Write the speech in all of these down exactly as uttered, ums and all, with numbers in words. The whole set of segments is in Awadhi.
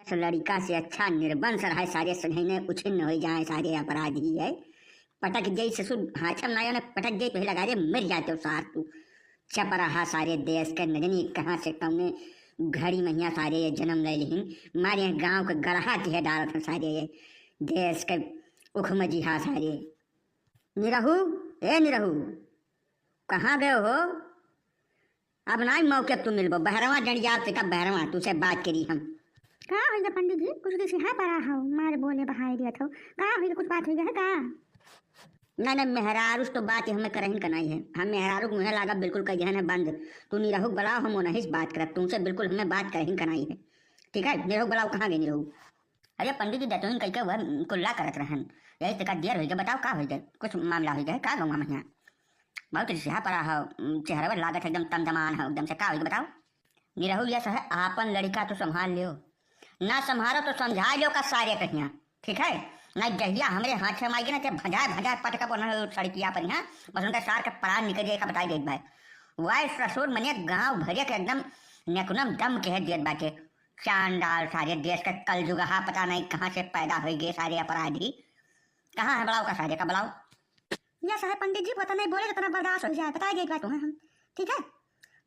इस लड़िका से अच्छा निर्वंश रहे, सारे सुनहने उछिन्न होइ जाए, सारे अपराधी है। पटक जाई ससुर, हाथम ना आयो ना पटक जाई, पहले लगा दे, मर जाते हो सार तू। चपराहा सारे देश के, न जानी कहाँ से कौने घड़ी महिया सारे ये जन्म ले लिहिन। मारे गाँव के गड़हा के डालत हैं सारे ये देश के उखमजिहा सारे। निरहू, ए निरहू, कहाँ गयो हो? अब नाई मौके तू मिलबो, बहरवा डंडिया से का बहरवा, तुसे बात करी हम। का होइगा पंडित जी? कुछ किसी है परा हो, मारे बोले बहाई दिया था। का होइगा, कुछ बात होइगा है का? ना, ना, मेहरारू से तो बात हमें करहिन का नाई है। हम मेहरारू के मुँहे लागा बिल्कुल कह दिहन है बंद। तू निरहू के बुलाओ, हम ओनही से बात करब, तुमसे बिल्कुल हमें बात करहिन का नाई है। ठीक है, निरहू के बुलाओ, कहाँ गए निरहू? अरे पंडित जी, दतुइन कइके वह कुल्ला करत रहन, यही तका देर होइगा, बताओ का होइगा, कुछ मामला होइगा, का गौवा महिया? बहुत रिसिहा परा हो, चेहरा पर लागत है एकदम तमतमान हो एकदम से, का होइगा बताओ? निरहू यस है, आपन लड़िका तो संभाल लियो, ना संभालो तो समझा लियो का सारे कहिया, ठीक है? ना जहिया हमरे हाथ से माइगे ना ते भजाए भजाए पटका पर ना सड़किया पर यहाँ, बस उनका सार के प्राण निकल जाए का बताई देत भाई। वाह ससुर मने गाँव भरे के एकदम नेकुनम दम कह दियत बाटे। चांडाल सारे देश के कलजुगहा पता नहीं कहाँ से पैदा होइगे सारे अपराधी। कहाँ है बुलाओ का सारे का बुलाओ? या साहब पंडित जी, पता नहीं बोले जितना बर्दाश्त हो जाए, बताई देत बात तुम्हें हम, ठीक है?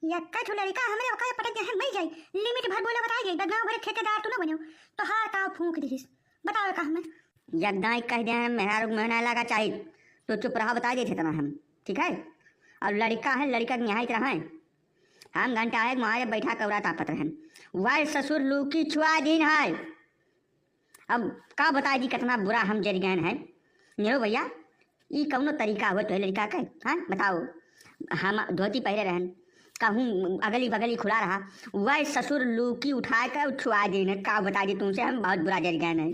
या कई ठो लड़िका हमरे ओका पटक जाए, मर जाए, लिमिट भर बोले, बताई देत बा, गाँव भरे ठेकेदार तू ना बनो, तो हार का फूंक दिहिस, बताओ का हमें? यकदाई कह दे हैं, मेहरारू के मुँहे ना लागा चाही, तो चुप रहा, बताई देत इतना हम, ठीक है? और लड़िका है, लड़िका के निहाइत रहा है, हम घंटा है मारे बैठा कौरा तापत रहन, वाह ससुर लूकी छुआ दिन है। अब का बताई जी, कितना बुरा हम जरि गए हैं। निरहू भैया, ई कौनो तरीका हुआ तोहे लड़िका के? हाँ, बताओ, हम धोती पहरे रहन, कहूँ अगली बगली खुला रहा, वह ससुर लूकी उठाए के छुआ दिन। का बताई जी तुमसे, हम बहुत बुरा जरि गए हैं।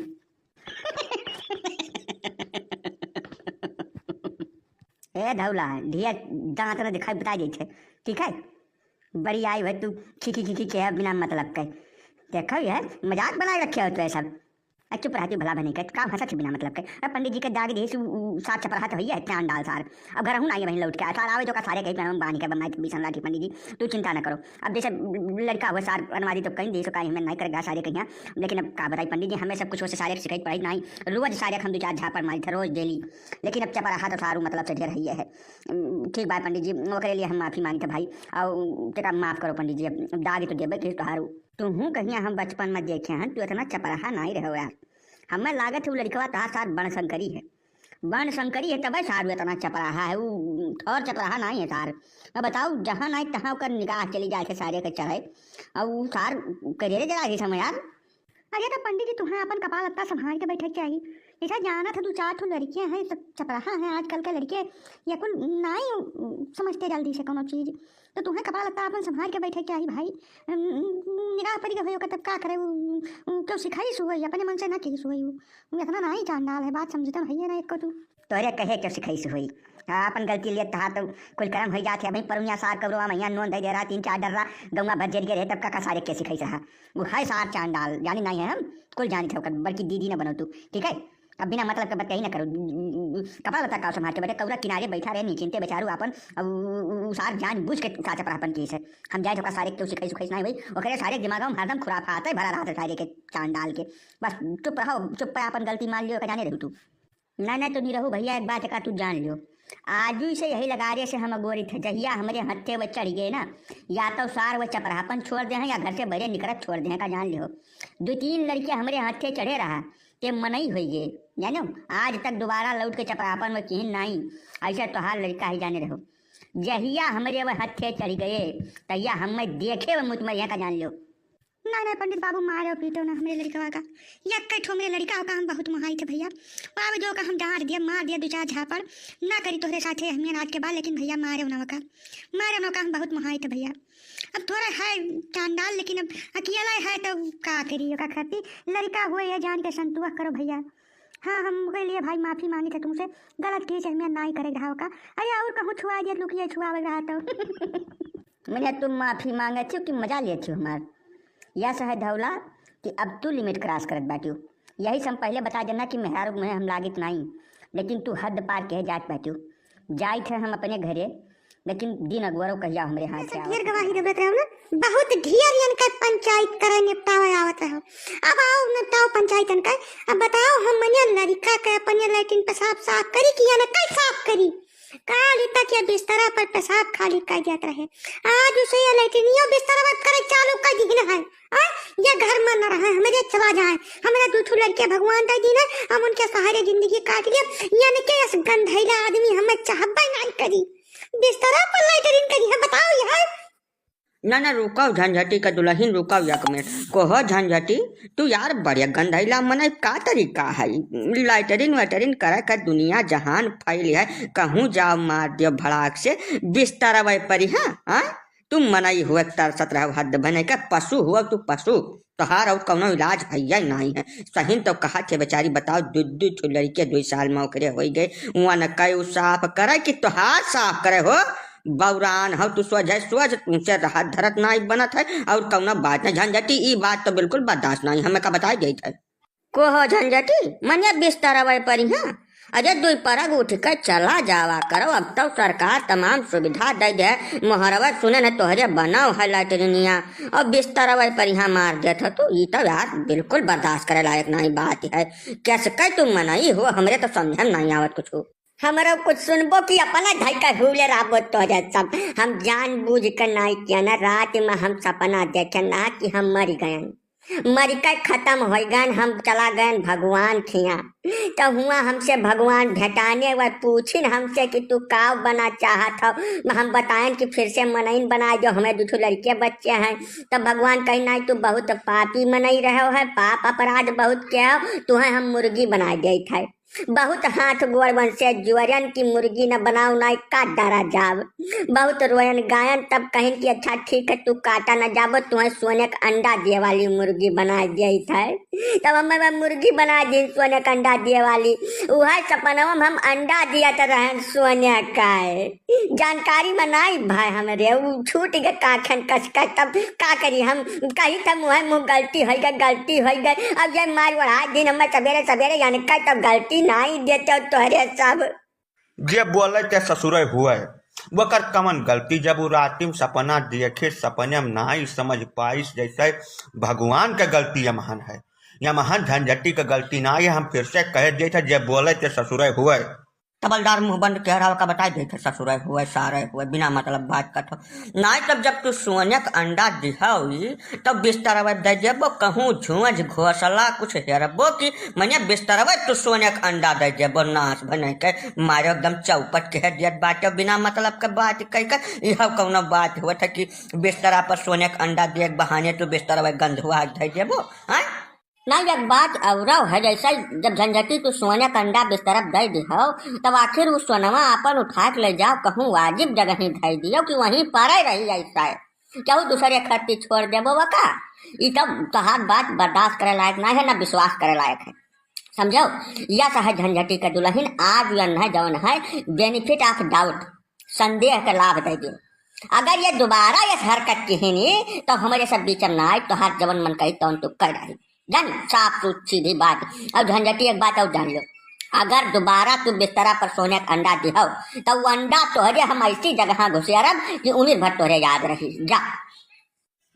ए धौला, ढिया दांत न दिखाई, बताई देत है, ठीक है? बड़ी आई भाई तू, खी खी खी खी के बिना मतलब के। देखो यार, मजाक बनाए रखे हो तो ये सब। आ, चुप रहती भला बनी के, काम हंसत है बिना मतलब के। अब पंडित जी के दाग दे, उ, उ, सार चपराहा तो होइए, चांडाल सार। अब घर हूँ ना आइए वहीं लौट के, आ, सार आवे तो का सारे कहीं पे हम बांध के, "अब मैं बीसन लाठी पंडित जी, तू चिंता न करो।" अब जैसे लड़िका हुआ सार अनुवादी तो कहीं दे, सो कहीं हमें नहीं करेगा सारे कहीं, लेकिन अब का बताई पंडित जी, हमें सब कुछ हो से सारे के सिखाई पढ़ाई नहीं, रोज सारे के हम दो चार झापड़ मारी थे, रोज डेली। लेकिन अब चपराहा तो सारू मतलब से ढेर है, है। उम, ठीक बात पंडित जी, ओकरे लिए हम माफी मांगते भाई, और तेरा माफ करो पंडित जी, अब दागी तो देबे कि तोहारू। तुहूँ कहिया हम बचपन में देखे हन, तू इतना चपराहा नहीं रहो यार। हमें लागत है वो लड़िकवा तहार सार बन शंकरी है। बन शंकरी है तबे सार वो इतना चपराहा है, वो और चपराहा नहीं है सार। अब बताओ, जहाँ नहीं तहाँ ओकर निगाह चली जाए थे सारे के चढ़े, और वो सार करेरे जरा ही समय यार। अरे तो पंडित जी, तुहें अपन कपाल लत्ता संभाल के बैठे के चाही। जैसा जानत है, दो चार ठो लड़कियां हैं, सब चपराहा हैं आजकल के लड़के, ये कुल नाई समझते जल्दी से कोनो चीज। तो तुहें कपाल लत्ता अपन संभाल के बैठे के चाही भाई। निगाह पड़ी गई ओकर, तब का करे? उ, उ, क्यों सिखाई सुई, अपने मन से ना कही सुई। उ, उ इतना नाई चांडाल है, बात समझते भैया ना एक को तू। तोहरे कहे के सिखाइस होई। हाँ, अपन गलती लिए तहा तो कुल करम होई जात है। अभी परुनिया सार कबरुआ मैया नोन दे दे रहा, तीन चार डर्रा गौवा भर जरिए रहे, तब का, का सारे के सिखाइस रहा। वो है सार चांडाल, जानी नहीं है हम, कुल जानी थे ओकर, बल्कि दीदी न बनो तू, ठीक है? अब बिना मतलब के बात कहीं ना करो। कपाल लत्ता का संभाल के बैठे, कौरा किनारे बैठा रहे, निचिंते बेचारू आपन, अब उ, उ, उ सार जान बूझ के साचा पर अपन केस है। हम जाए तो का सारे के सिखाइस उखाइस नहीं भाई, ओकरे सारे दिमाग में हरदम खुराफात है भरा रहा था सारे के चांडाल के। बस चुप रहो, चुप पर अपन गलती मान लियो, का जाने रहू तू। ना, ना, तो निरहू भैया, एक बात का तू जान लियो, आजू से यही लगारे से हम अगोरित है, जहिया हमरे हत्थे वो चढ़ गए ना, या तो सार वो चपराहपन छोड़ दे हैं या घर से बहरे निकरत छोड़ दे हैं, का जान लियो। दो तीन लड़के हमरे हत्थे चढ़े रहा, ते मनई होई गए, जानो, आज तक दोबारा लौट के चपराहपन वो किहिन नाई, ऐसा तोहार लड़का ही जाने रहो। जहिया हमरे वो हत्थे चढ़ गए, तहिया हमें देखे वो मुतमरिया, का जान लियो। नहीं, नहीं, पंडित बाबू, मारो पीटो ना हमरे लड़िकवा का। यक्के ठो हमरे लड़िका का हम बहुत मोहाई थे भैया। आवे जो का हम डांट दिया, मार दिया दो चार झापड़। ना करी तोहरे साथे हमियन आज के बाद, लेकिन भैया मारे उनवा का। मारे उनवा का हम बहुत मोहाई थे भैया। अब थोड़ा है चांडाल, लेकिन अब अकेला है तो का करी, ओका खातिर लड़िका हुए या जान के संतोष करो भैया। हाँ, हम के लिए भाई माफी मांगी थे तुमसे, गलत की से हमें नाई करे रहा का। अरे और कहूँ छुआ दिया, लुकिए छुआवे रहा तो। मैंने तुम माफी मांगे थी कि मजा लिए थी हमार। या सहे धौला कि अब तू लिमिट क्रॉस करत बाटियो। यही से हम पहले बता देना कि मेहरारू में हम लागित नहीं, लेकिन तू हद पार के जात बाटियो। जाइत है हम अपने घरे, लेकिन दिन अगुवरो कहिया हमरे हाथ से ढेर गवाही देवत रहो ना, बहुत ढेर इनके पंचायत करे निपटावे आवत रहो। अब आओ निपटाओ पंचायत इनके। अब बताओ, हम मने लड़िका के अपने लैट्रिन पेशाब साफ करी कि इनके साफ करी? काल तक ये बिस्तरा पर पेशाब खाली कर जात रहे, आज उसे ये लैट्रिनियो बिस्तरा पर करे चालू कर दीन है। आ, ये घर में न रहे, हमरे चला जाए। हमरा दू ठो लड़के भगवान दे दीन है, हम उनके सहारे जिंदगी काट लिए। इनके अस गंधैला आदमी हमें चाहबे नहीं करी। बिस्तरा पर लैट्रिन करी है, बताओ यार। ना, ना, रुकाओ झंझटी का दुलहिन, रुकाओ एक मिनट। कहो झंझटी, तू यार बड़े गंधैला मनई, का तरीका है? लैट्रिन वैट्रिन करे का दुनिया जहान फैली है, कहूँ जाओ मार दियो भड़ाक से बिस्तरवे परी, हाँ? हाँ? तू मनई हुए तरसत रहो, हद भनई का, पशु हुआ तू पशु। तोहार और कौनो इलाज भैया नहीं है। सही तो कहा थे बेचारी, बताओ, दू दू ठो लड़के दो साल में ओकरे होई गए, उनके उ साफ करे कि तोहार साफ करे हो? बौरान हो तू, सोझे सोझ तुमसे रहत धरत नहीं बनत है और कौनो बात नहीं। झंझटी, ई बात तो बिल्कुल बर्दाश्त नहीं, हमें का बताई देत है। को हो झंझटी, मने बिस्तरवे परी, हाँ? अरे दुई परग उठ के चला जावा करो, अब तो सरकार तमाम सुविधा दे दे। मोहरवा सुने न तोहरे बनाओ है लैट्रिनिया, और बिस्तरवे परी, हाँ, मार देत हो तू। ई तो यार बिल्कुल बर्दाश्त करे लायक नहीं बात है। कैसे कह तू मनई हो, हमरे तो समझे में नहीं आवत कुछ। हमरा कुछ सुनबो कि अपना धई का हुले राबो तोहरे सब। हम जानबूझ के नाई किया ना, रात में हम सपना देखे ना कि हम मर गयन, मर के खत्म हो गयन, हम चला गयन भगवान खिया। तो हुआ हमसे भगवान भेटाने व पूछिन हमसे कि तू का बना चाहत हो। हम बतायन कि फिर से मनइन बना दो, हमें दू ठो लड़के बच्चे हैं। तब भगवान कही, नहीं, तू बहुत पापी मनई रहो है, पाप अपराध बहुत किया हो, तुम्हें हम मुर्गी बना देत है। बहुत हाथ गोड़ बन से जोरन की मुर्गी न बनाओ, ना का डरा जाब। बहुत रोयन गायन, तब कहिन कि अच्छा ठीक है, तू काटा न जाबो, तुम्हें सोने का अंडा दिए वाली मुर्गी बना दिए है। तब हमें वह मुर्गी बना दी, सोने का अंडा दिए वाली। वह सपनवा में हम अंडा दिया तो रहन सोने का है। जानकारी में नाई भाई हमरे, उ छूट गए काखन कस का, तब का करी हम, कही था मुँह मुँह गलती हो गई, गलती हो गई। अब ये मार बढ़ा दिन हमें सवेरे सवेरे यानी का, तब गलती नाई देते हो तोहरे सब। जे बोले ते ससुरे हुए, वकर कमन गलती, जब उ राति में सपना देखे, सपने में नाई समझ पाइस, जैसे भगवान के गलती यमहन है, यमहन झंझटी के गलती नाई है। हम फिर से कह देते, जे बोले ते ससुरे हुए। तबलदार मुंह बंद के हराव का बताई देखे, ससुरे हुए, सारे हुए, बिना मतलब बात कथो। नाई तब जब तू सोने के अंडा दिहौई, तब बिस्तरवे दे देबो, कहूँ झोंझ घोसला कुछ हेरबो कि मने बिस्तरवे तू सोने के अंडा दे देबो, नाश बने के मारे एकदम चौपट के दियत बाटे, बिना मतलब के बात कह के। इहो कौनो बात होत है कि बिस्तरा पर सोने के अंडा दिए के बहाने तू बिस्तरवे गंधवा दे देबो, हाँ? ना, एक बात औरव है, जैसे जब झंझटी तू सोने का अंडा बिस्तरप दे दिहो, तब आखिर उ सोनवा आपन उठा के ले जाओ, कहूँ वाजिब जगह ही धई दियो कि वहीं पड़े रही ऐसा है। केहू दूसरे खत्ती छोड़ देबो वका, ई तब तोहार बात बर्दाश्त करे लायक ना है, ना विश्वास करे लायक है, समझो? यस है झंझटी के दुलहिन, आज यन है जौन है benefit of doubt, संदेह के लाभ दे दियो। अगर ये दोबारा यस हरकत किहिनी, तो हमरे सब बीच में ना आए, तोहार जवन मन कही तौन तू कर डाली। जानी, साफ सूत सीधी बात। और झंझटी एक बात और जान लो, अगर दोबारा तू बिस्तरा पर सोने का अंडा दिहो, तो वो अंडा तोहरे हम ऐसी जगह घुसेरब कि उम्र भर तोहरे याद रही। जा।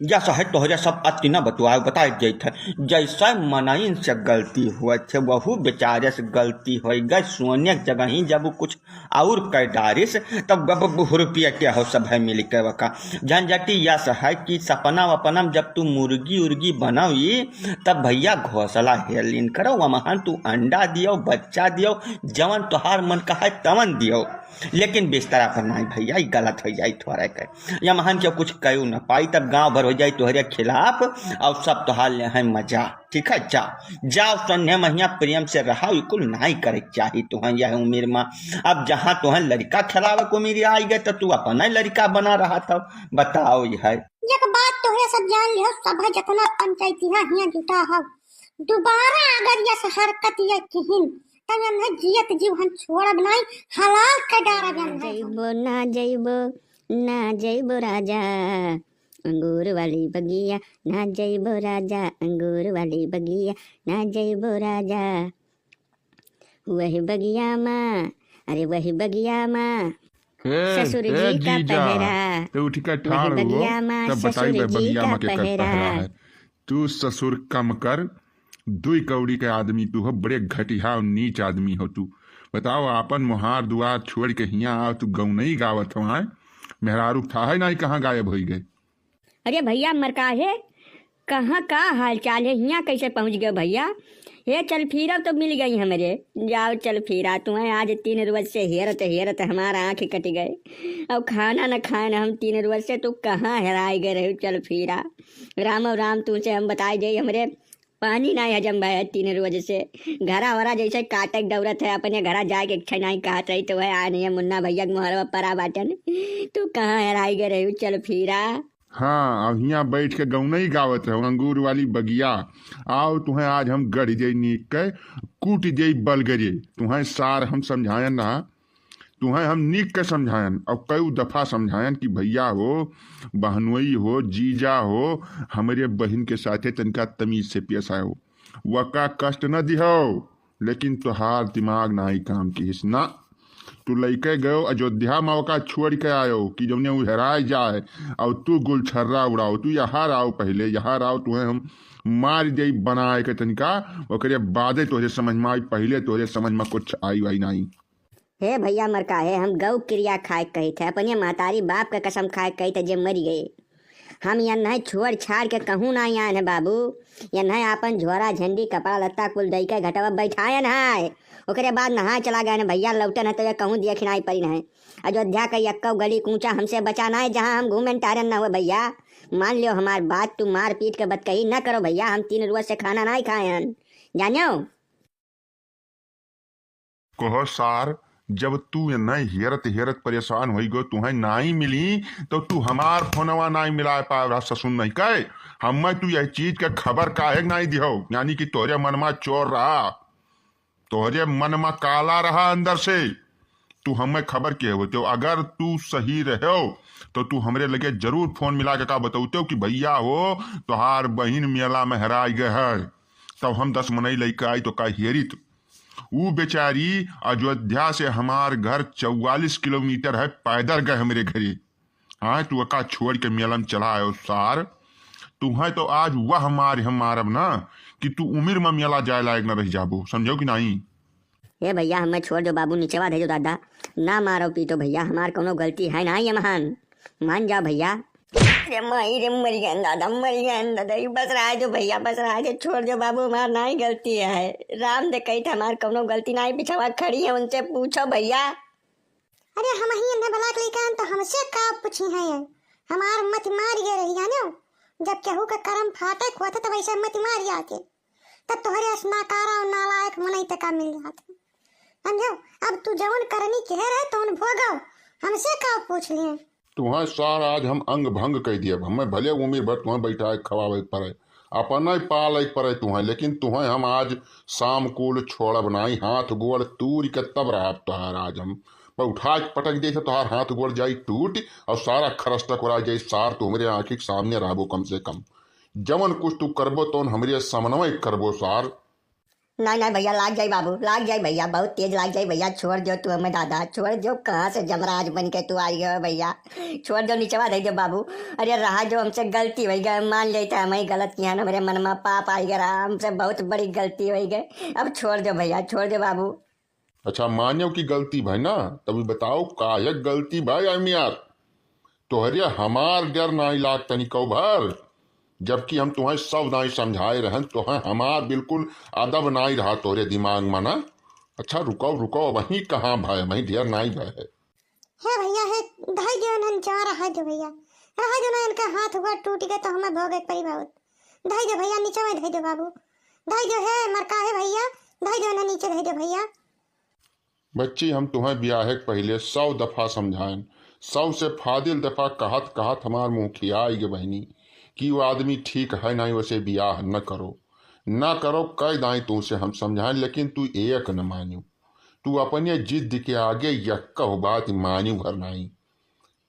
जस है तोहरे सब अति न बतुआए, बताए जाइत है। जैसे मनइन से गलती हुए थे, वहू बेचारे से गलती होई गए। सोने के जगह ही जब कुछ और कह डारिस, तब गब हुरपिया के हो सब है मिल के वका। झंझटी यस है कि सपना वपना में जब तू मुर्गी उर्गी बनौई, तब भैया घोंसला हेर लीन करो, वमहन तू अंडा दियो, बच्चा दियो, जवन तोहार मन कहे तवन दियो, लेकिन बिस्तरा पर नहीं भैया, ई गलत हो जाई तोहरे के। यमहन के कुछ कयो न पाई, तब गांव भर हो जाई तोहरे खिलाफ और सब तोहार ले हैं मजा। ठीक है, जा, जाओ, सन्ने महिया प्रेम से रहा, ई कुल नाई करे के चाही तुहन यह उम्र में। अब जहाँ तुहन लड़का खेलावे के उम्र आई गए, तो तू अपना ही लड़का बना रहा था, बताओ यह। एक बात तोहरे सब जान लिहो, सब है जितना पंचायती है हियाँ जुटा है, दोबारा अगर यस हरकत ये किहिन, तो यन्हे जियत जीव हम छोड़ब नाई, हलाल के डारब ना यन्हे। जइबो, ना जइबो, ना जइबो राजा, अंगूर वाली बगिया, ना जइबो राजा, अंगूर वाली बगिया, ना जइबो राजा। वही बगिया मा, अरे वही बगिया मा, ए, ससुर ए, जी का जीजा, पहरा, तो उठ के ठाड़ हो, बगिया माँ, तब बताई ससुर बे, जी बगिया का माँ के कर पहरा। पहरा है। तू ससुर कम कर, दुई कौड़ी के आदमी तू हो, बड़े घटिया और नीच आदमी हो तू। बताओ, आपन मोहार दुआर छोड़ के हियाँ आओ, तू गौनई गावत हो, आए? मेहरारू था है नाहीं, कहाँ गायब होई गए? अरे भइया मरकाहे, कहाँ का हाल चाल है? हियाँ कैसे पहुँच गए भइया? हे चल फिरा तो मिल गई हमरे। जाओ चल फिरा, तुम्हें आज तीन रोज से हेरत हेरत हमार आँख कट गए। अब खाना न खाए न हम तीन रोज से, तू कहाँ हेराई गए रहे? चल फिरा, रामो राम तुमसे हम बताए जाई, हमरे पानी नाहीं हजम भए तीन रोज से। घरा वरा जैसे काटे के दौड़त है, अपने घरा जाए के इच्छा नाहीं कहत रही, तो वह आए नहीं है मुन्ना भइया के मोहरवा परा बाटन। तू कहाँ हेराई गए रहे? चल फिरा। हाँ, अब हियाँ बैठ के गौनई गावत रहो, अंगूर वाली बगिया। आओ, तुहें आज हम गढ़ जई नीक के, कूट जई बलगरे। तुहें सार हम समझायन रहा, तुहें हम नीक के समझायन, और कई दफा समझायन कि भइया हो, बहनोई हो, जीजा हो, हमरे बहिन के साथे तनिका तमीज से पेश आयो, वका कष्ट न दिहो। लेकिन तोहार दिमाग नाहीं काम किहिस ना। तू लइके गयो अयोध्या मा, ओका छोड़ के आयो कि जौने उ हेराय जाए, और तू गुलछर्रा उड़ाओ, तू यहाँ आओ पहिले, यहाँ आओ, तुहें हम मार देई बनाए के तनिका, ओकरे बादे तोहरे समझ मा आई, पहिले तोहरे समझ मा कुछ आई वाई नाहीं। हे भइया मरकाहे, हम गौ किरिया खाए के कहित है, अपने महतारी बाप के कसम खाए के कहित है, जे मरि गए। हम यन्है छोड़ छाड़ के कहूँ नाहीं आएन है बाबू। यन्है आपन झोरा झंडी कपड़ा लत्ता कुल दइके घटवा बैठाएन है। ओकरे बाद नहाए चला गएन है भइया, लौटेन है तो ये कहूँ दिया खिनाई परिन है। अयोध्या का यक्कौ गली कूचा हमसे बचा नाहीं, जहाँ हम घूमेन टहरेन न हुए भइया। मान लियो हमार बात, तू मार पीट के बतकही न करो भइया, हम तीन रोज से खाना नाहीं खाएन, जान्यो। कहो सार, जब तू यन्है हेरत हेरत परेशान होई गो, तुहें नाहीं मिली, तो तू हमार फोनवा नाहीं मिलाए पाए रहा ससुर नहीं कहे। हमें तू यह चीज के खबर काहे नाहीं दिहो, यानी कि तोहरे मन मा चोर रहा, तोहरे मन मा काला रहा अंदर से। तू हमें खबर के होते हो, अगर तू सही रहो, तो तू हमरे लगे जरूर फोन मिला के का बतौते हो कि भइया हो, तोहार बहिन मेला में हेराई गए है, तब हम दस मनई लइके आई तो का हेरित। ऊ बेचारी अयोध्या से हमार घर चौवालीस किलोमीटर है, पैदल गए हमरे घरे। हाँ, तू ओका छोड़ के मेला में चला आयो सार। तुहें तो आज वह मार हम मारब ना कि तू उमिर में मेला जाए लायक न रह जाबो, समझो कि नाहीं? ए भइया, हमें छोड़ दो बाबू, निचवा धइ दो दादा, ना मारो पीटो भइया, हमार कौनो गलती है ना ये महान, मान जाओ भइया। रे माई रे, मर गए दादा, मर गए दादा, ई बस रहा दो भइया, बस रहा दो, छोड़ दो बाबू, हमार नाहीं गलती है। राम दे कही था हमार कौनो गलती नाहीं, पिछवा खड़ी है, उनसे पूछो भइया। अरे हम ही इन्हें बलाक लेके आन तो हमसे का पूछी है ये? हमार मत मार गए रही जानो, जब केहू का करम फाटे खोते तो वैसे मत मार जाते, तब तोहरे अस नाकारा और नालायक मनई तक का मिल जाते। समझो, अब तू जवन करनी कह रहे तवन भोगो, हमसे का पूछ लिए? तुहें सार आज हम अंग भंग कह दियब। हमें भले उम्र भर तुहें बैठाए खवावे के पड़े, अपने पाले के पड़े तुहें, लेकिन तुहें हम आज शाम कुल छोड़ब नाहीं। हाथ गोड़ तूर के तब रहब तोहार। आज हम उठा के पटक दे तोहार हाथ गोड़ जाई टूट और सारा खरस टकोरा जाई। सार तू हमरे आँखी के सामने रहबो कम से कम। जवन कुछ तू करबो तवन हमरे सामने करबो सार। नाहीं, नाहीं भइया, लाग जाई बाबू, लाग जाई भइया, बहुत तेज लाग जाई भइया, छोड़ दो तू हमें दादा, छोड़ दो, कहाँ से जमराज बन के तू आई गए भइया, छोड़ दो, निचवा धइ दो बाबू। अरे रहा जो हमसे गलती होइ गए, मान लेते हम ही गलत किया, हमरे मन में पाप आई गए रहा, हमसे बहुत बड़ी गलती होइ गए, अब छोड़ दो भइया, छोड़ दो बाबू। अच्छा, मान्यो कि गलती भई ना, तभी बताओ काहे गलती भई? आई यार, तोहरे हमार डर नाई लाग तनिको भर, जबकि हम तुहें सब नाई समझाए रहन, तोहें हमार बिल्कुल अदब नाई रहा तोहरे दिमाग में ना। अच्छा रुको, रुको, वहीं कहाँ भय, वहीं ढेर नाई भय है। हे भइया, हे धाई दियो ना, जा रहा दो भइया, रहा दो ना, इनका हाथ गोड़ टूट गए तो हमें भोगे के पड़ी बहुत। धाई दो भइया, नीचे में धाई दो बाबू, धाई दो, हे मरकाहे भइया, धाई दो ना, नीचे धाई दो भइया। बच्ची, हम तुहें बियाहे के पहिले सौ दफा समझाएन, सौ से फादिल दफा कहत कहत हमार मुँह खियाई गे बहिनी कि वो आदमी ठीक है नाई, वैसे बियाह न करो, न करो, कह दाई तू से हम समझाएन, लेकिन तू एक न मान्यू। तू अपने जिद के आगे यक्कह बात मान्यू भर नाई।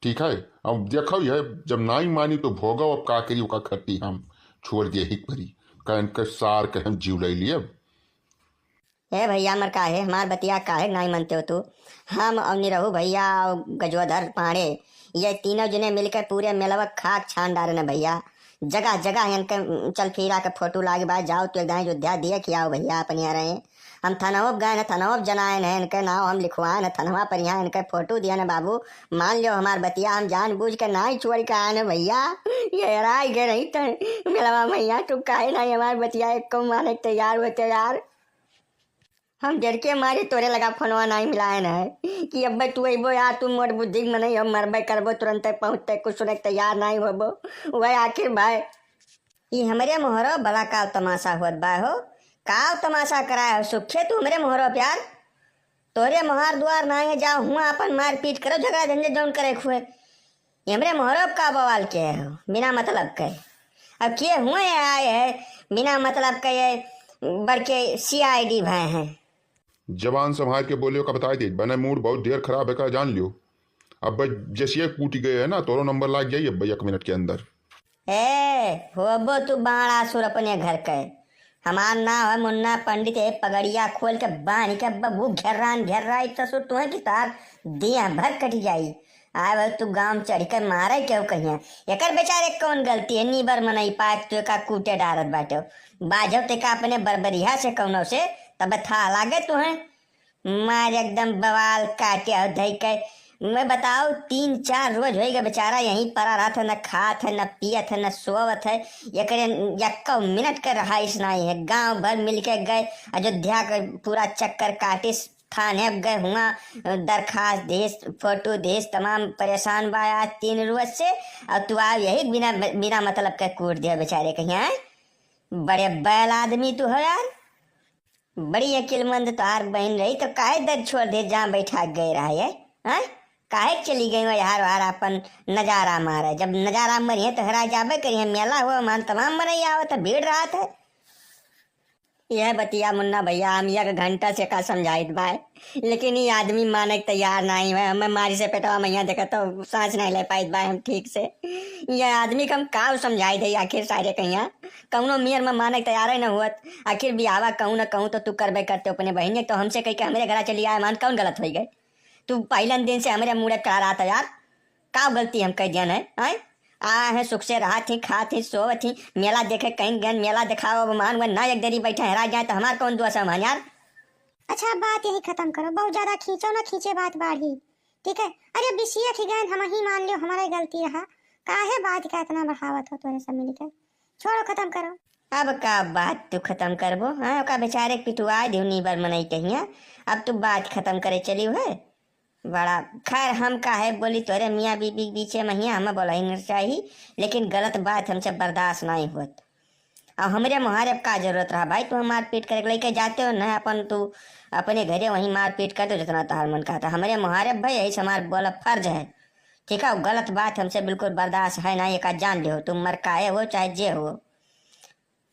ठीक है, अब देखो ये जब नाई मानी तो भोगो, अब का करी, ओका खट्टी हम छोड़ दे ही परी, कहन के सार के हम जीव ले लिए। ए भइया, मर काहे, हमार बतिया काहे नाहीं मनते हो तू? हम अउर निरहू भइया अउर गजोधर पांड़े, ये तीनों जने मिलके पूरे मेलवा खाक छान डारे न भइया। जगह जगह इनके चल फिरा के फोटो लागे बा, जाओ तू एक दाईं अयोध्या देख आओ भइया अपने यहाँ रहे। हम थनवा पे गए न, थनवा पे जनाए न, इनके नाव हम लिखवाए न, थनवा पर यहाँ इनके फोटो दिया न बाबू। मान लियो हमार बतिया, हम जानबूझ के नाहीं छोड़ के आए न भइया। ये हेराई गए रही थे मेलवा भइया, तू काहे नाहीं हमार बतिया एक को माने के तैयार होते यार। हम डर के मारे तोरे लगा फोनवा नाहीं मिलाए न है कि अब्बे तू अइबो यार, तू मोर बुद्धि के मनई हो, मरबे करबो, तुरंते पहुँचते कुछ सुने के तैयार नाहीं होबो। वह आखिर भाई, ई हमरे मोहरो बड़ा काव तमाशा होत बा हो। काव तमाशा कराए हो सुखे तू हमरे मोहरो प्यार? तोरे मोहार दुआर नाहीं है, जाओ हुआ अपन मारपीट करो, झगड़ा झंझट जौन करे खुए। ये हमरे मोहरो का बवाल के है हो, बिना मतलब के? अब के हुए आए है बिना मतलब के, ये बड़के C I D भए हैं। जबान संभाल के बोलियो का बताई दे, बने मूड बहुत ढेर खराब है का जान लियो। अब बस जैसे कूटी गए है ना, तोरो नंबर लाग जाई अब एक मिनट के अंदर। ए, होबो तू बाणासुर अपने घर के। हमार नाम है मुन्ना पंडित, ए पगड़िया खोल के बांध के बबू घेर्रान घेर्रा, इत ससुर तुहे की तार दिया भर कट जाई। आए भाई तू गांव चढ़ के मारे केहू कहिया। एकर बेचारे कौन गलती है, नीबर मनई पाए तू का कूटे डारत बाटे। बाजो ते का अपने बरबरिया से कौनो से, तब था लागे तुहे। मार एकदम बवाल काटे हो धई के। मैं बताओ, तीन चार रोज होइगा बेचारा यहीं परा रहत है, न खात है, न पियत है, न सोवत है। एकरे यक्को मिनट के रहाइश नाहीं है। गांव भर मिलके गए, अयोध्या के पूरा चक्कर काटिस, थाने गए हुआ, दरखास्त देस, फोटो देस, तमाम परेशान बा आज तीन रोज से। और तू आ यही बिना, बिना मतलब के कूट दिया बेचारे के यहाँ। बड़े बैल आदमी तू हो यार। बड़ी अकिलमंद तोहार बहिन रही तो काहे दर छोड़ दे, जहाँ बैठा गए रहा है, हैं? काहे चली गई वह हार हार अपन नजारा मारे? जब नजारा मरिहे तो हेरा जाबे करिहे, मेला हुआ मान तमाम मनई आवत है, भीड़ रहत है। यह बतिया मुन्ना भइया हम एक घंटा से का समझाइत बाय, लेकिन ई आदमी माने के तैयार नाहीं है। हमें मारी से पेटवा मैया देखा तो सांस नाहीं ले पाइत बाय हम ठीक से। यह आदमी के हम का समझाई दे आखिर सारे कहिया, कौनो मेर में माने के तैयार ही न हुअत। आखिर बियाहवा कहूँ न कहूँ तो तू करबे करते अपने बहिन, तो हमसे कह के हमरे घरा चली आए मान कौन गलत होइ गए? तू पहिलन दिन से हमरे मूड़े करा रहा था यार, का गलती हम कह दियन है, हैं? आ है सुख से रहत ही, खात ही, सोवत ही, मेला देखे कहीं गन, मेला देखाओ अब मान वन ना एक देरी बैठे हेरा जाए तो हमार कौन दोष है मान यार? अच्छा, अब बात यही खत्म करो, बहुत ज्यादा खींचो ना, खींचे बात बाढ़ी, ठीक है? अरे अब बिसिया खी गए, हम ही मान लियो हमारा ही गलती रहा, काहे बात का इतना बढ़ावत हो तोरे सब मिलके? छोड़ो, खत्म करो। अब का बात तू खत्म करबो, हाँ? ओका बेचारे के पिटुआ दियो नीबर मनई कहिया, अब तू बात खत्म करे चली है? बड़ा खैर, हम काहे बोली तोरे मियाँ बीबी के बीचे में हिया, हमें बोला ही नहीं चाहिए, लेकिन गलत बात हमसे बर्दाश्त नहीं होत। अब हमरे मुहारे अब का जरूरत रहा भाई, तू हम मारपीट करे के लेके जाते हो ना, अपन तू अपने घरे वहीं मारपीट कर दो जितना तोहार मन कहता। हमरे मुहारे भाई यही से हमार बोला फर्ज है, ठीक है? गलत बात हमसे बिल्कुल बर्दाश्त है ना, ये का जान लियो, तुम मर काहे हो चाहे जे हो।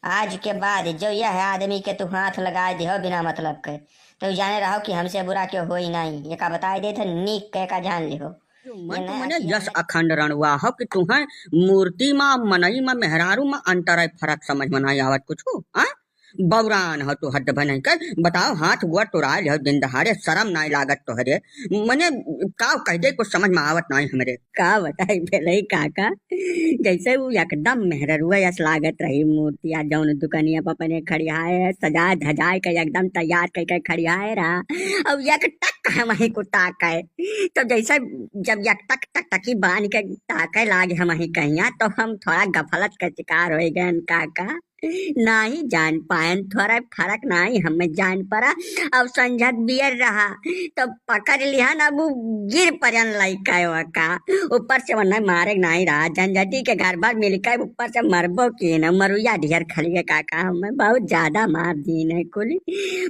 आज के बाद जो यह आदमी के तू हाथ लगा दिहो बिना मतलब के, तो जाने रहो कि हमसे बुरा क्यों होई नाहीं। ये का बताई देत है, नीक के का जान लिहो। मन ये तो नया मने चीज यस है। अखंड रणवा हो कि तुहें मूर्ति मा, मनई मा, मेहरारू मा अंतर है, फरक समझ में नाहीं आवत कुछ, हाँ? बौरान हो तू हद भनई के। बताओ, हाथ गोड़ तुराए लिहो दिन दहाड़े, शरम नाहीं लागत तोहरे? मने का कह दे, कुछ समझ में आवत नाहीं हमरे। का बताई भेलई काका, जैसे उ एकदम मेहररुआ यस लागत रही मूर्तिया, जौन दुकनिया पर अपने खड़ियाए, सजाए धजाए के एकदम तैयार कई के खड़ियाए रहा। अब एक टक हम ही को ताके, तो जैसे जब एक टक टक टकी बांध के ताके लागे हम ही कहिया, तो हम थोड़ा गफलत के शिकार हो गए काका। नाहीं जान पायन, थोड़ा फरक नाहीं हमें जान पड़ा। अब संझत बियर रहा, तो पकड़ लिहन, अब उ गिर पड़न लइका ओका। ऊपर से ओन्हे मारे नाहीं रहा, झंझटी के घर भर मिलके ऊपर से मरबो किए न, मरुइया ढेर खलिए काका, हमें बहुत ज्यादा मार दीन है कुली,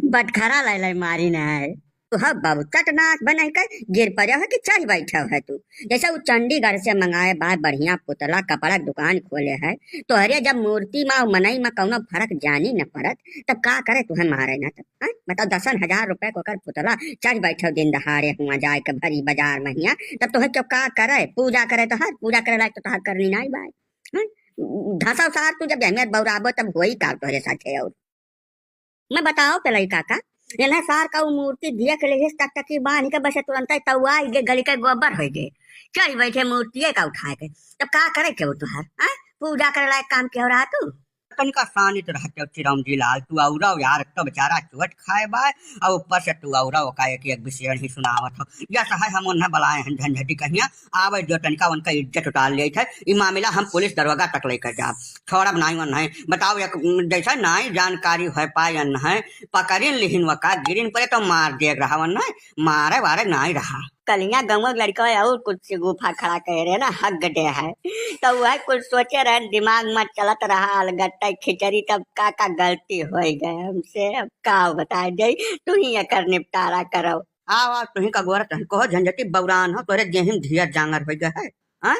बटखरा ले ले मारिन है। तू ह बाबू, चटनाक बनई के गिर पड़े हो कि चढ़ बैठे हो तू? जैसे उ चंडीगढ़ से मंगाए बा बढ़िया पुतला, कपड़ा के दुकान खोले है, तोहरे जब मूर्ति मा अउ मनई मा कौनो फरक जानी न पड़त, तब का करे तुहे मारे न तब, हैं? बताओ, दसन हजार रुपए को ओकर पुतला, चढ़ बैठे दिन दहाड़े हुआ जाए के भरी बाजार महिया, तब तोहे क्यों का करे? पूजा करे तोहार, पूजा करे लायक तो तोहार करनी नाहीं बाय, हैं? धसो सार तू जब जहमियत बौराबो तब होई का तोहरे साथे? और मैं बताओ पेलई काका, इन्हें सार का उ मूर्ति धिया के लेहिस, टकटकी बांध के बस तुरंत ही तउआ ही गे, गली के गोबर होइ गे। चढ़ बैठे मूर्तिये का उठाए के। तब का करे के वो तुहार, हैं? पूजा करे लायक काम के हो रहा तू? तनिका शांत रह के चिरौंजी लाल, तू औरव यार, एक तो बेचारा चोट खाए बाय, और ऊपर से तू औरव का एक, एक विषय ही सुनावत हो। यस है, हम उन्हें बुलाए हैं झंझटी कहिया, आवे जो तनिका उनका इज्जत उतार लेत है। ई मामला हम पुलिस दरोगा तक लेकर जाब, छोड़ब नाई उन्हें। बताओ एक, जैसे नाई जानकारी हो पाए उन्हें, पकड़िन लिहिन वका, गिरिन पड़े तो मार दे रहा उन्हें, मारे वारे नाई रहा। कलिया गंवा लड़का है और कुछ से गुफा खड़ा कह रहे ना, हक गड्ढे है। तो वह कुछ सोचे रहे, दिमाग में चलत रहा, अलगट्टा खिचड़ी, तब का का गलती हो गए हमसे, अब का बताए जाई, तू ही एकर निपटारा करो। आओ, आओ, तुही का गोरत है, कहो झंझटी बौरान हो, तोरे जेहिम धिया जांगर हो गए है, हाँ?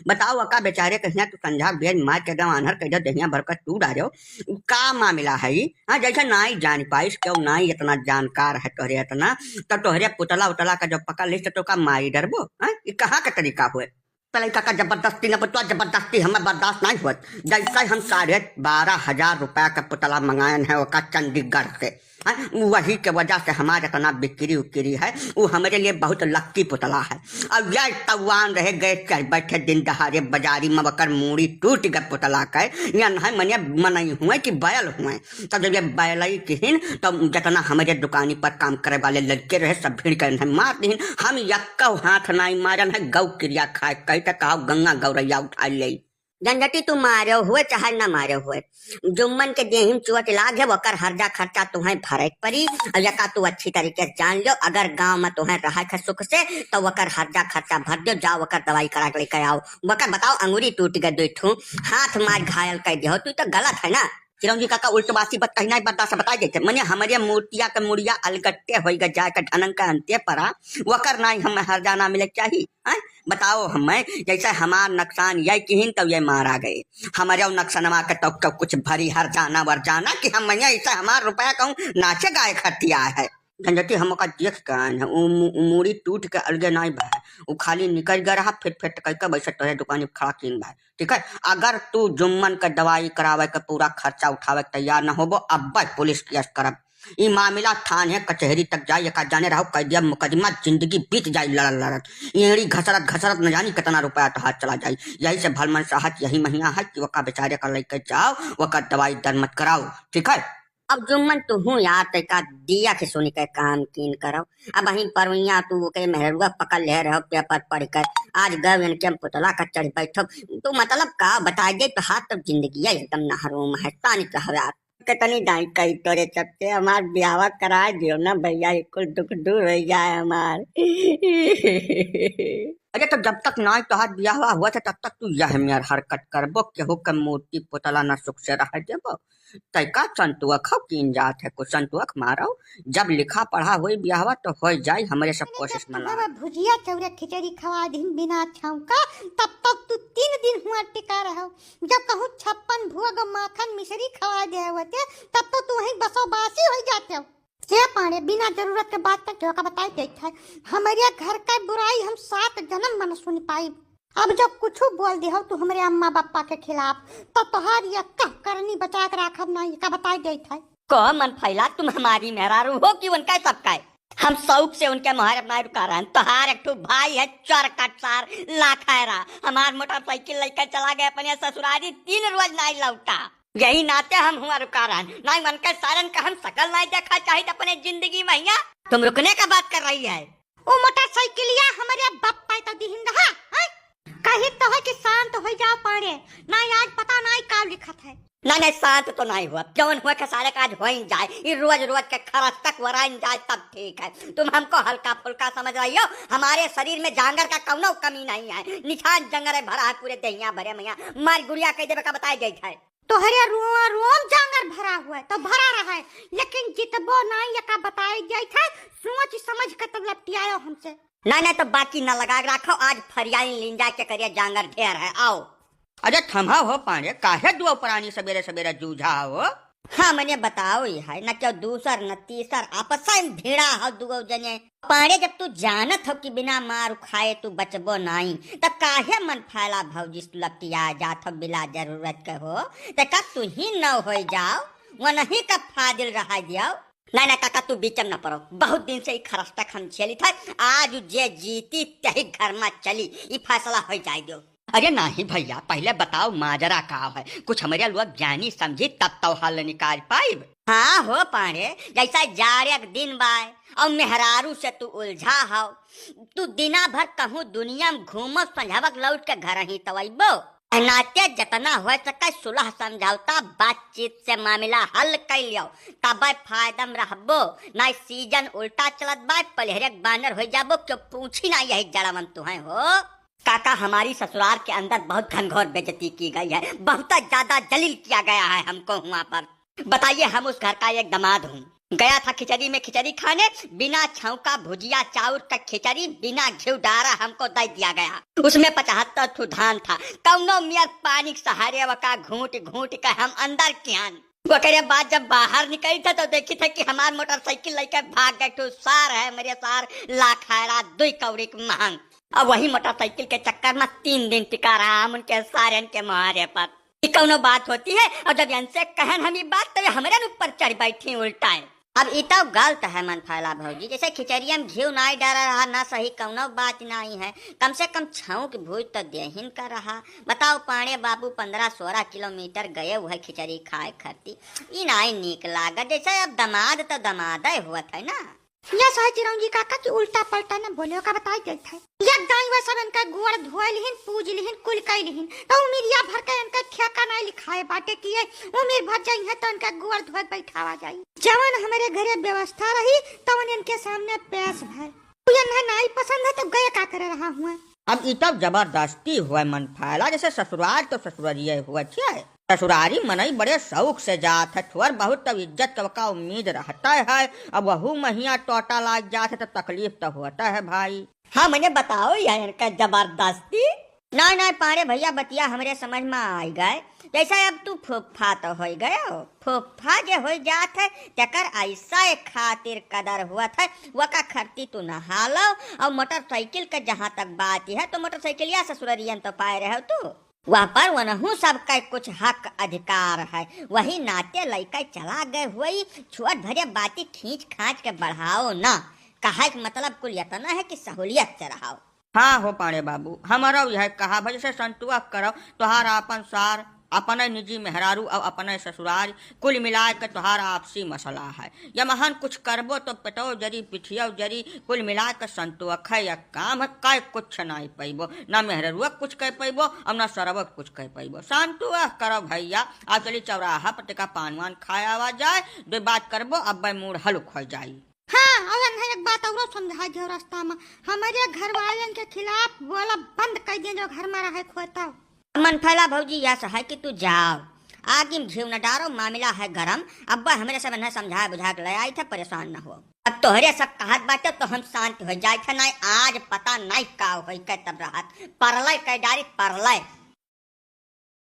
बताओ, अका बेचारे कहिया तू संझा बेर मार के एकदम आन्हर कह दे, दहिया भर के तू डालो। उ का मामला है ई? हाँ, जैसे नाई जान पाइस, क्यों नाई इतना जानकार है तोहरे इतना, तो तोहरे पुतला उतला का जब पकड़ लिस तो का मारी डरबो? हाँ, ई कहाँ का तरीका हुए? तलाई काका जबरदस्ती न बतवा, जबरदस्ती हमें बर्दाश्त नहीं हुआ। जैसे हम साढ़े बारह हजार रुपया का पुतला मंगायन है ओका चंडीगढ़ से, हैं? वही के वजह से हमारे इतना बिक्री उक्री है, वो हमारे लिए बहुत लक्की पुतला है। अब यह तवान रहे गए चढ़ बैठे दिन दहाड़े बाजारी में वकर मूड़ी टूट गए पुतला के, या नहीं मने मनई हुए कि बैल हुए। तब जब ये बैलई किहिन, तब जितना हमारे दुकानी पर काम करे वाले लड़के रहे, सब भिड़ के इन्हें मार दिहिन। हम यक्का हाथ नाई मारन है, गौ क्रिया खाए कही तो कहा गंगा गौरैया उठा ले। झंझटी तू मारो हुए चाहे न मारो हुए, जुम्मन के देहिम चोट लाग है, वकर हर्जा खर्चा तुहें भरे के पड़ी। और यका तू अच्छी तरीके से जान लो, अगर गांव में तुहें रहे के सुख से, तो वकर हर्जा खर्चा भर दो, जाओ वकर दवाई करा के लेके आओ। वकर बताओ, अंगुरी टूट गए दो ठू, हाथ मार घायल कर दियो, तू तो गलत है ना। चिरौंजी काका उल्टबासी बात कही नहीं, बर्दाश्त से बताई देते। मने हमारे मूर्तिया के मुड़िया अलगट्टे होई गए, जाए के ढनन के अंते परा, वकर नाई हमें हर्जा ना मिले के चाही, हैं? बताओ हमें, जैसे हमार नकसान ये किहिन तब ये मारा गए, हमारे नकसनवा के तब, तब कुछ भरी हर्जाना वर्जाना कि हम मैं ऐसे हमार रुपया कहूँ नाचे गाए खटिया है। झंझटी हम ओका देख के आएन है, उ मु-, उ मूड़ी टूट के अलगे नाई बा, उ खाली निकल गया रहा, फिट फिट करके वैसे तोहरे दुकानी पे खड़ा कीन बा, ठीक है? अगर तू जुम्मन के दवाई करावे के पूरा खर्चा उठावे के तैयार न होबो, अब्बे पुलिस केस करब। ई मामला थाने कचहरी तक जाई, एका जाने रहो, कह दिया मुकदमा, जिंदगी बीत जाई लड़त लड़त, एड़ी घसरत घसरत न जानी कितना रुपया तोहार चला जाई। यही से भलमन सहत यही महिया है कि ओका बेचारे का लेके जाओ, ओका दवाई दर मत कराओ, ठीक है? अब जुम्मन तुहूँ यार तैका दिया के सुनी के काम कीन करो। अब अहीं परवैया तू ओके मेहरुआ पकड़ ले रहो पेपर पढ़ कर, आज गए इनके हम पुतला का चढ़ बैठो। तू मतलब का बताए दे तो हाथ तो जिंदगी एकदम नहरूम है, तानी तो हवे। के तनी दाई कही तोरे चलते हमार ब्याहवा कराए दियो ना भैया, ये कुल दुख दूर हो जाए हमार। अरे तो जब तक नाई तोहार ब्याहवा हुआ था तब तक तू यह मेर हरकत करबो, केहू के मूर्ति पुतला ना सुख से रह देबो। तैका संतुअक हो कीन जात है, कुछ संतुअक मारो, जब लिखा पढ़ा होई ब्याहवा तो हो जाई, हमरे सब कोशिश में लाग। भुजिया चौरा खिचड़ी खवा दिन बिना छौंका, तब तक तू तीन दिन हुआ टिका रहो। जब कहूँ छप्पन भोग माखन मिश्री खवा दे होते, तब तो तू वहीं बसोबासी हो जाते हो। के पाड़े बिना जरूरत के बात पर क्यों का बताई देत है? हमरे घर का बुराई हम सात जन्म मन सुन पाई। अब जब कुछ बोल दे हो तू हमरे अम्मा बप्पा के खिलाफ, तो तोहार ये कह करनी बचा के राखब ना, ये का बताई देत है। को मन फैला, तुम हमारी मेहरारू हो कि उनका सबका है? हम शौक से उनके मोहर अपना रुका रहे हैं। तोहार एक ठो भाई है चोर कटसार लाखैरा, हमार मोटरसाइकिल लेकर चला गया अपने ससुरारी, तीन रोज नाई लौटा। यही नाते हम हुआ रुका रहन, नाई मन के सारन का हम शकल नाई देखा चाहित अपने जिंदगी में हिया। तुम रुकने का बात कर रही है। ओ मोटरसाइकिलिया हमरे बाप पाए तो दिहिन रहा, हैं? कही तो है कि शांत हो जाओ पाड़े, नाई आज पता नाई का लिखत है। ना, ना, शांत तो नाई हुआ, जौन हुआ के सारे काज हो ही जाए, ये रोज रोज के खरच तक वराइन जाए तब ठीक है। तुम हमको हल्का फुल्का समझ रही हो, हमारे शरीर में जांगर का कौनो कमी नहीं है, निछान जंगर है भरा है पूरे दहिया भरे मैया, मार गुड़िया कह देवे का बताए गई है। तोहरे रोआ रोम जांगर भरा हुआ है, तो भरा रहा है, लेकिन जितबो नाई, यका बताई जाइत है, सोच समझ के तो लपटियायो हमसे। ना, ना, तो बाकी ना लगा के रखो, आज फरियाई लीन जाए के करिए, जांगर ढेर है, आओ। अरे थम्हा हो पाड़े, काहे दुओ प्राणी सबेरे सबेरे जूझा हो? हाँ, मने बताओ ही है, न क्यों दूसर न तीसर, आपस में भिड़ा हो दुओ जने। पाड़े, जब तू जानत हो कि बिना मार खाए तू बचबो नाई, त काहे मन फैला भौजी से लपटिया जात हो बिला जरूरत के हो? त का तू ही न हो जाओ, वो नहीं का फाजिल रहा दियो? नहीं, नहीं काका, तू बीच में न पड़ो। बहुत दिन से ई खरस्टक हम झेलित है, आज जे जीती तही घर में चली, ई फैसला हो जाए दो। अरे नहीं भैया, पहले बताओ माजरा का है, कुछ हमरे लोग जानी समझी तब तो हल निकाल पाइब। हाँ हो पाड़े, जैसा जाड़े के दिन बाय और मेहरारू से तू उलझा हो, तू दिना भर कहूँ दुनिया में घूमो, संझवक लौट के घर ही तो अइबो। नाते जतना हो सके सुलह समझौता बातचीत से मामला हल कर लियो, तबे फायदा में रहबो। ना सीजन उल्टा चलत बा, पलहरे के बानर हो जाबो, क्यों पूछी ना यही जड़वन तुहे हो। काका, हमारी ससुराल के अंदर बहुत घनघोर बेइज्जती की गई है, बहुत ज्यादा जलील किया गया है हमको हुआ पर। बताइए, हम उस घर का एक दामाद हूँ, गया था खिचड़ी में खिचड़ी खाने, बिना छौंका भुजिया चाउर का खिचड़ी, बिना घिउ डारा हमको दे दिया गया। उसमें पचहत्तर ठो धान था, कौनो मियर पानी के सहारे वका घूट घूट के हम अंदर कियान। ओकरे बाद जब बाहर निकली था तो देखी था कि हमार मोटरसाइकिल लेके भाग गए ठो सार है, मेरे सार लाखायरा दुई कौड़ी के महंग। अब वही मोटरसाइकिल के चक्कर में तीन दिन टिका रहा हम उनके सारन के मारे पर। ई कौनो बात होती है? और जब इनसे कहन हम ई बात, तो ये हमरे न ऊपर चढ़ बैठी उल्टा है। अब ई तो गलत है मन फैला भौजी, जैसे खिचड़िया में घिउ नाई डारा रहा, ना सही कौनो बात नाई है, कम से कम छौंक भूज तो देहिन का रहा। बताओ पाड़े बाबू, पन्द्रह सोलह किलोमीटर गए हुए खिचड़ी खाए खाती, ई नाई नीक लागत। जैसे अब दामाद तो दामादे हुआ था ना। या साहब चिरौंजी काका की उल्टा पलटा न बोले, ओका बताई देत है। एक दाई वह सब इनका गोड़ धोए लिहिन, पूज लिहिन, कुल कई लिहिन, तो उमिरिया भर के इनका ठेका नाई लिखाए बाटे किए, उमिर भर जाई है तो इनका गोड़ धोए बैठावा जाई। जवन हमरे घरे व्यवस्था रही, तवन इनके सामने पेश भय। उ इन्हें नाई पसंद है, तो गए का करे रहा हुआ। अब ई तब जबरदस्ती हुआ मन फैला, जैसे ससुराल तो ससुररिये हुआ छे। ससुरारी मनई बड़े शौक से जात है, थोर बहुत तब इज्जत के ओका उम्मीद रहता है। अब वहू महिया टोटा लाग जात है, तब तकलीफ तो होता है भाई। हाँ, मने बताओ यार, इनका जबरदस्ती। नहीं, नहीं, पाड़े भैया, बतिया हमरे समझ में आई गए। जैसे अब तू फूफा तो होई गयो, फूफा जे होई जात है, तेकर ऐसा एक खातिर कदर हुआ था, वका खरती तू नहा लो। और मोटरसाइकिल के जहाँ तक बात है, तो मोटरसाइकिलिया ससुररियन तो पाए रहो तू। वह पर वनहू सबका कुछ हक अधिकार है, वही नाते लइका चला गए हुई, छोट भरे बाती खींच खांच के बढ़ाओ ना। कहे के मतलब कुल इतना है कि सहूलियत से रहो। हाँ हो पाड़े बाबू, हमारा यह कहा भाई से संतोष करो, तोहार आपन सार, अपने निजी मेहरारू और अपने ससुराल, कुल मिला के तोहार आपसी मसला है। यमहन कुछ करबो तो पेटो जरी, पिठियो जरी, कुल मिला के संतोष है या काम है, काय कुछ नाई पैबो, ना मेहररुआ कुछ कह पैबो और ना सरवा कुछ कह पैबो। संतोष करो भैया, आप चली चौराहा पर तेका पान वान खाए आवा जाए, दो बात करबो, अब मूड हलुक हो जाई। हाँ, और इन्हें एक बात औरो समझा दियो रास्ता में, हमारे घर वालन के खिलाफ बोला बंद कर दिए, जो घर में रहे खोता। मन फैला भौजी, यह है कि तू जाओ, आगी में घी न डारो, मामला है गरम। अब हमरे सब इन्हें समझा बुझा के ले आई थे, परेशान न हो। अब तोहरे सब कहत बाटे तो हम शांत हो जाए थे, नहीं आज पता नहीं का होई के तब रहत, परलय कह डारी परलय।